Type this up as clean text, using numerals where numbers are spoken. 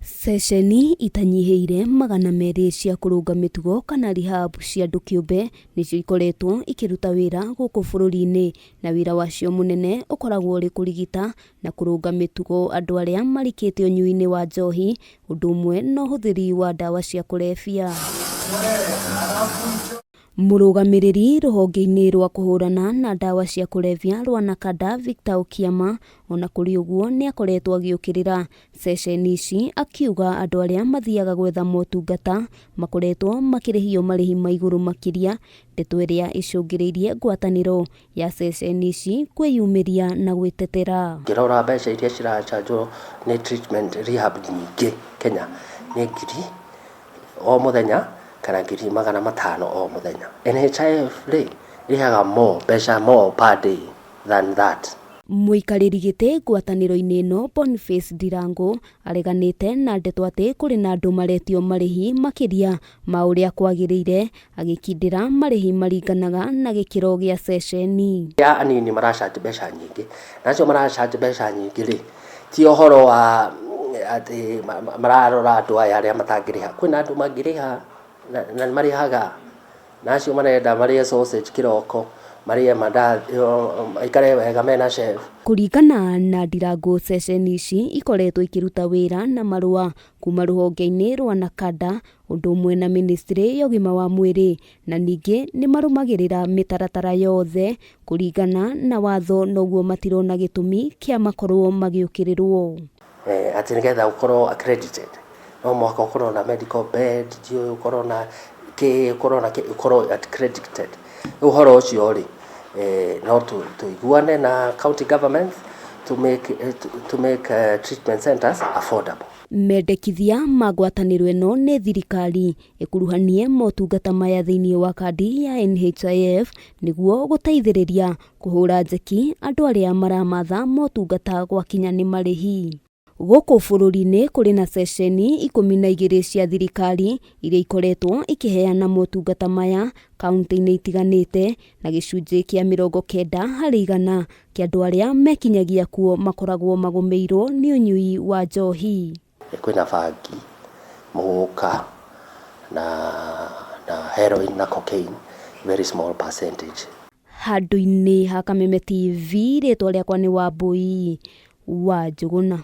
Ceceni itanyihĩire 200 cia kũrũnga mĩtugo kana rehab cia andũ kĩũmbe nĩcio ikoretwo ikĩruta wĩra gũkũ bũrũri-inĩ, na wĩra wacio mũnene ũkoragwo ũrĩ kũrigita na kũrũnga mĩtugo andũ arĩa marikĩte ũnyui-inĩ wa njohi, ũndũ ũmwe na ũhũthĩri wa ndawa cia kũrebia. Mũrũgamĩrĩri rũhonge-inĩ rwa kũhũrana na ndawa cia kũrebia rwa NACADA Victor Okiama ona kũrĩ ũguo nĩ akoretwo agĩũkĩrĩra ceceni ici akiuga andũ arĩa mathiaga gwetha motungata makoretwo makĩrĩhio marĩhi ma igũrũ makĩria, ndeto ĩrĩa ĩcũngĩrĩirie ngwatanĩro ya ceceni ici kwĩyumĩria na gwĩtetera. Ngĩrora mbeca iria cirachanjwo nĩ treatment rehab nyingĩ Kenya nĩ ngiri o mũthenya kana 500,000 o mũthenya. NHIF rĩ ĩrĩhaga more mbeca more per day than that. Mũikarĩri gĩtĩ ngwatanĩro-inĩ ĩno Boniface Ndirango areganĩte na ndeto atĩ kũrĩ na andũ maretio marĩhi makĩria ma ũrĩa kwagĩrĩire, agĩkindĩra marĩhi maringanaga na gĩkĩro gĩa ceceni. Ya anini marachanji mbeca nyingĩ na acio marachanji mbeca nyingĩ rĩ ti ũhoro wa atĩ mararora andũ aya arĩa matangĩrĩha. Kwĩna andũ mangĩrĩha na nĩ marĩhaga na acio marenda marĩe sausage kĩroko, marĩe mandathi, maikare wega mena chef. Kũringana na Ndirango, ceceni ici ikoretwo ikĩruta wĩra na marũa kuma rũhonge-inĩ rwa NACADA ũndũ ũmwe na ministry ya ũgima wa mwĩrĩ, na ningĩ nĩ marũmagĩrĩra mĩtaratara yothe kũringana na watho, noguo matirona gĩtũmi kĩa makorwo magĩũkĩrĩrwo. Atĩ nĩgetha ũkorwo accredited no mũhaka ũkorwo na medical bed, ndiũĩ ũkorwo na kĩ, ũkorwo na kĩ, ũkorwo accredited. Rĩu ũhoro ũcio rĩ, no tũiguane na county governments to make treatment centers affordable. Mendekithia ma ngwatanĩro ĩno nĩ thirikari ĩkuruhanie motungata maya thĩinĩ wa kandi ya NHIF nĩguo gũteithĩrĩria kũhũra njeki andũ arĩa maramatha motungata gwakinya nĩ marĩhi. Gũkũ bũrũri-inĩ kũrĩ na ceceni 12 cia thirikari iria ikoretwo ikĩheana motungata maya kaunti-inĩ itiganĩte, na gĩcunjĩ kĩa 90% kĩa andũ arĩa mekinyagia kuo makoragwo magũmĩirwo nĩ ũnyui wa njohi. Kwĩna bangi, mũgũka na heroin na cocaine, very small percentage. Handũ-inĩ ha Kameme TV, rĩtwa rĩakwa nĩ Wambui wa Njũgũna.